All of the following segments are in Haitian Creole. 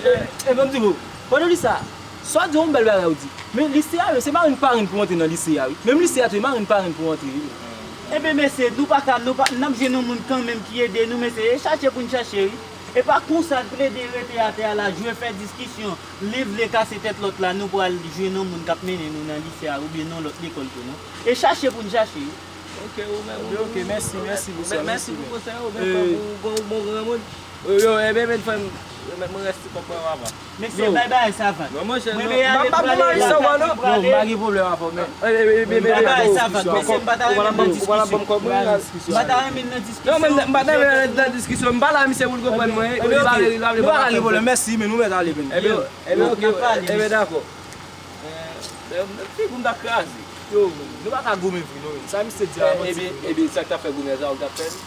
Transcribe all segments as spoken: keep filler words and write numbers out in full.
Ebyen, m di w, pandan li sa, sa w di yon bèl bagay ou di. Men lise a, men se marenn parenn pou antre nan lise a, wi. Menm lise a tou, e marenn parenn pou antre, wi. Ebyen, mesye, nou pa ka, nou pa, n ap jwenn yon moun kanmenm ki ede nou, mesye. E chache pou n chache, wi. E pa konsa, plede rete atè a la, jwe fè diskisyon. Li vle kase tèt lòt la, nou pral jwenn yon moun k ap mennen nou nan lise a, oubyen nan lòt lekòl tou, non. E chache pou n chache, wi. Ok, ou menm. Ok, mèsi, mèsi pou sa, mèsi pou konsèy ou, men fò ou gon bon granmoun. Yo, yo, ebyen, men fè m, mwen rete kòb mwen avan. Mesye, bay bagay sa, Van. Non, monchè, non. M pa gen pwoblèm avè w, men. Bay bagay sa, Van. Mesye, m pa ta renmen nan diskisyon. M pa ta renmen nan diskisyon. Non, men m pa ta renmen nan diskisyon. M pale a misye pou l konprann mwen. Li pa vle, li pa vle. Nou pa gen pwoblèm, mèsi, men nou mèt ale, men. Ebyen, ebyen, ok, ebyen, dakò. Fi pou m ta kraze. Yo, men, nou pa ka goumen vre, non, men. Sa misye di a, manti. Ebyen, ebyen, sa k t ap fè goumen, sa w t ap fè l?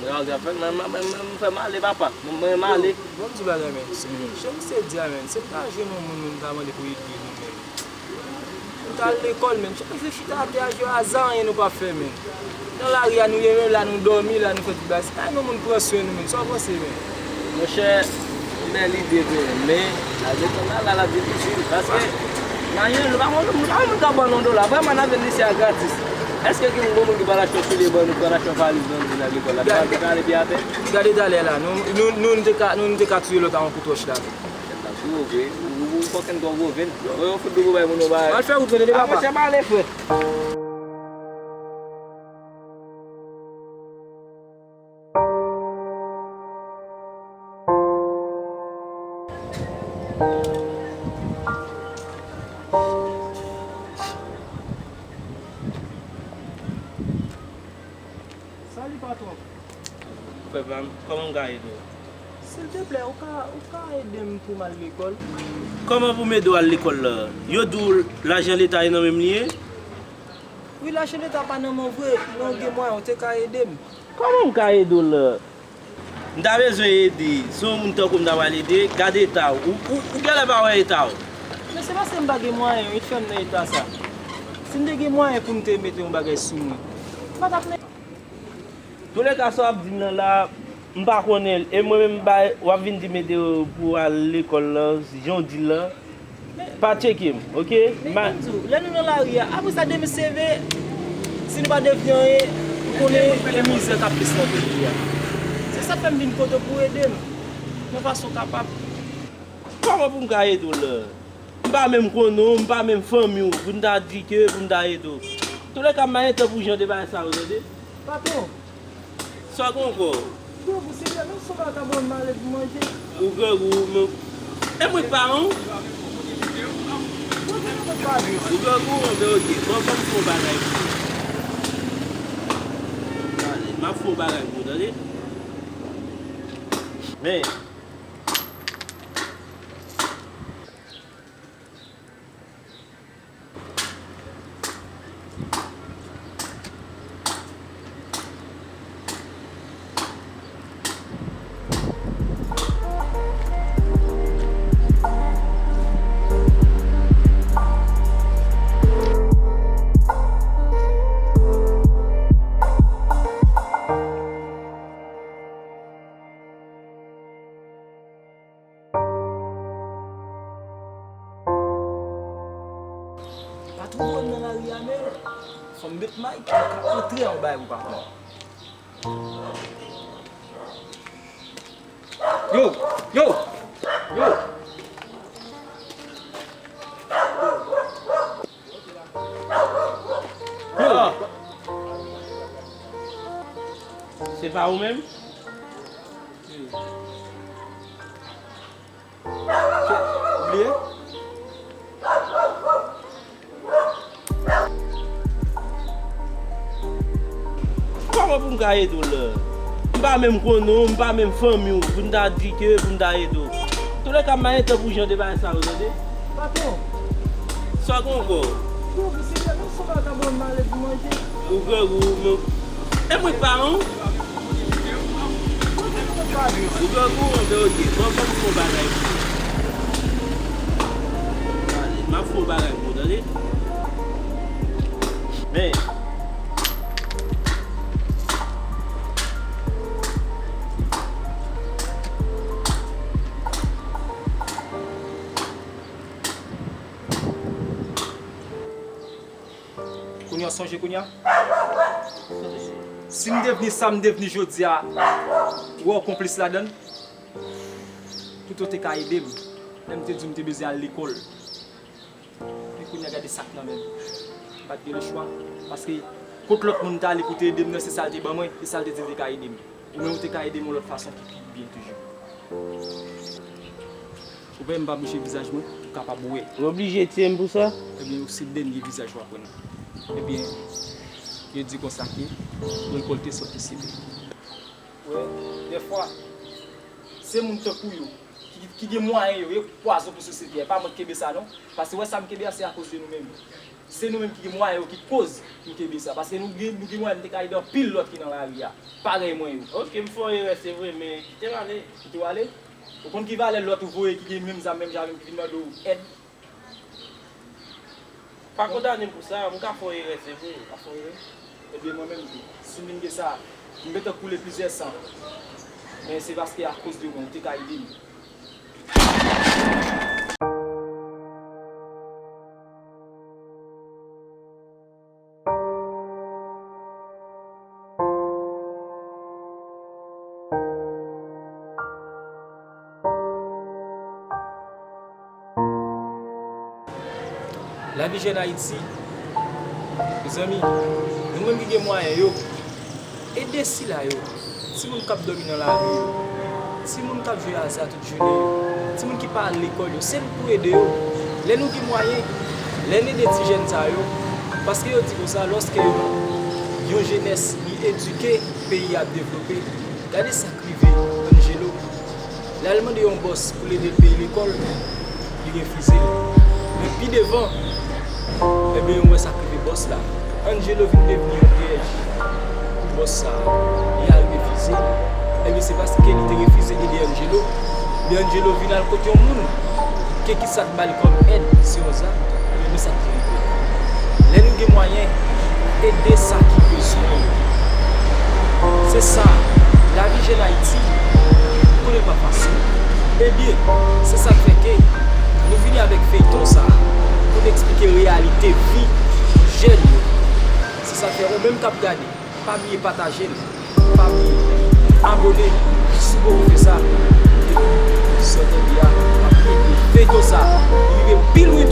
Sa w t ap fè l? Mwen, mwen, mwen, mwen fè m ale, papa. Mwen, mwen, m ale. Bon, m di bagay, men. Se, jan misye di a, men. Se m ta jwenn yon moun, men, m ta mande pou ede nou, men. Nou t al lekòl, men. Chak jou chita atè a jwe aza, anyen nou pa fè, men. Nan lari a nou ye, men la nou dòmi, la nou fè tout bagay. Se pa yon moun pran swen nou, men. Sa w panse, men? Monchè, bèl ide vre, men al desann la, la, l ap difisil. Paske, nan yon, nou pa konn, nou pa konn moun k ap ban nou yon dola. Vrèman, n ap vin lise a gratis. Èske gen yon moun ki pral achte yon soulye ban nou, ki pral achte yon valiz ban nou pou n al lekòl la? Nou pral ale pye atè? Gade talè la, nou, nou, nou, nou te ka, nou, nou te ka tiye lòt a yon kout wòch la. Tèt la sou ou vre, ou, ou, ou kòkenn twò gwo venn. Yo, yo fout dou pou bay moun yo bagay. Al fè wout, men, papa. Monchè, m ale, frè. Salut, patron. Frè pa m, kòman m ka ede w? Silteplè, ou ka, ou ka ede m pou m al lekòl? Kòman pou m ede w al lekòl la? Yo di w lajan leta e nan men m li ye? Wi, lajan leta pa nan men w vre, men w gen mwayen, ou te ka ede m. Kòman m ka ede w la? M ta bezwen ede. Se yon moun tankou m ta pral ede. Gade eta w. Ou, ou, ou genlè pa wè eta w. Men se paske m pa gen mwayen yo ki fè m nan eta sa. Si m te gen mwayen pou m te mete yon bagay sou mwen, m pa t ap nan. Toulèka, sa w ap di m nan la, m pa konnen l. E mwen menm, m pa, w ap vin di m ede w pou w al lekòl la, jan w di l la. Pa tcheke m, oke? Men, men, ban m di w, lè nou nan lari a, apre sa, demen se vre, si nou pa devni anyen, ou konnen gen mizè k ap plis nan peyi a. Se sa k fè m vin kote w pou w ede m, yon fason kapab. Kòman pou m ka ede w la? M pa menm konnen w, m pa menm fanmi w, pou m ta di ke, pou m ta ede w. Toulèka, m pa gen tan pou jan de bagay sa yo, tande? Patwon. Sa w gen ankò? Grangou, silvouplè, menm si w pa ka ban m ale pou manje. Ou grangou, men. E mwen k paran w? Mwen gen mwen pa di. Ou grangou, anben, oke. Bon, ban m fè yon bagay pou ou. Tande, m ap fè yon bagay pou ou, tande? Men. Pa twouve m nan lari a, men fò m met may pou m ka antre an bay pou patwon. Yo, yo, yo. Yo. Se pa ou menm? Ou bliye? Kòman pou m ka ede w la? M pa menm konnen w, m pa menm fanmi w, pou m ta di ke pou m ta ede w. Toulèka, m pa gen tan pou jan de bagay sa yo, tande? Patwon. Sa w gen ankò? Yo, silvouplè, menm si w pa ka ban m ale pou manje. Ou grangou, men. E mwen k paran w? Ou grangou, anben, oke. Bon, ban m fè yon bagay pou ou. Tande, m ap fè yon bagay pou ou, tande? Men. Kounye a w sonje kounye a? Si m devni sa m devni jodi a, ou wè w konplis ladan l? Toutan w te ka ede m, lè m te di w m te bezwen al lekòl. Men kounye a gade sa k nan men m. M pa t gen lechwa, paske kot lòt moun t ale pou te ede m nan, se sa l te ban mwen, e sa l te di l te ka ede m. Ou menm ou te ka ede m yon lòt fason ki pi byen toujou. Ou wè m pa bouje vizaj mwen, ou kapab wè. Ou oblije tiye m pou sa? Ebyen, se dènye vizaj w ap wè nan. Ebyen, yo di konsa ke rekòlte sa w te seme. Wè, dèfwa, se moun tankou yo, ki, ki gen mwayen yo, yo pwazon pou sosyete a. Pa mwen k kenbe sa non. Paske wè sa m kenbe a, se akoz de nou menm. Se nou menm ki gen mwayen yo ki koz nou kenbe sa. Paske nou gen, nou gen mwayen nou te ka ede anpil lòt ki nan lari a. Parèy mwen yo. Oke, m fè yon erè, se vre, men kite m ale. Kite w ale? Ou konn ki valè lòt ou voye ki gen menm zam, menm jan avè m ki vin mande w èd? Pa kondane m pou sa, m ka fè yon erè, se vre. Ou ka fè yon erè? Ebyen, mwen menm tou, si m vin gen sa, m gentan koule plizyè san. Men se paske akoz de mwen, ou te ka ede m. Lavi jèn Ayiti, mezanmi, nou menm ki gen mwayen yo, ede sila yo, timoun k ap dòmi nan lari yo, timoun k ap jwe aza tout jounen yo, timoun ki pa al lekòl yo, se nou pou ede yo. Lè nou gen mwayen, lè n ede ti jèn sa yo, paske yo di konsa, lòske yon, yon jenès li edike, peyi a ap devlope. Gade sa k rive Angelo. L al mande yon bòs pou l ede l peye lekòl, li refize l. Men pi devan, ebyen, nou wè sa k rive bòs la. Angelo vin devni yon pyèj pou bòs sa a. Li al refize l. Ebyen, se paske li te refize ede Angelo. Men Angelo vin al kot yon moun ke ki sa k ba l kòm èd, se yon zam. Ebyen, men sa k te rive. Lè nou gen mwayen, ede sa ki bezwen yo. Se sa, lavi jèn Ayiti, ou konnen l pa fasil. Ebyen, se sa k fè ke nou vini avèk feyton sa a pou n eksplike reyalite vi jèn yo. Se sa k fè ou menm k ap gade, pa bliye pataje l, pa bliye abòne, si w poko fè sa, epi sa w tande a ap ede feyton sa a rive pi lwen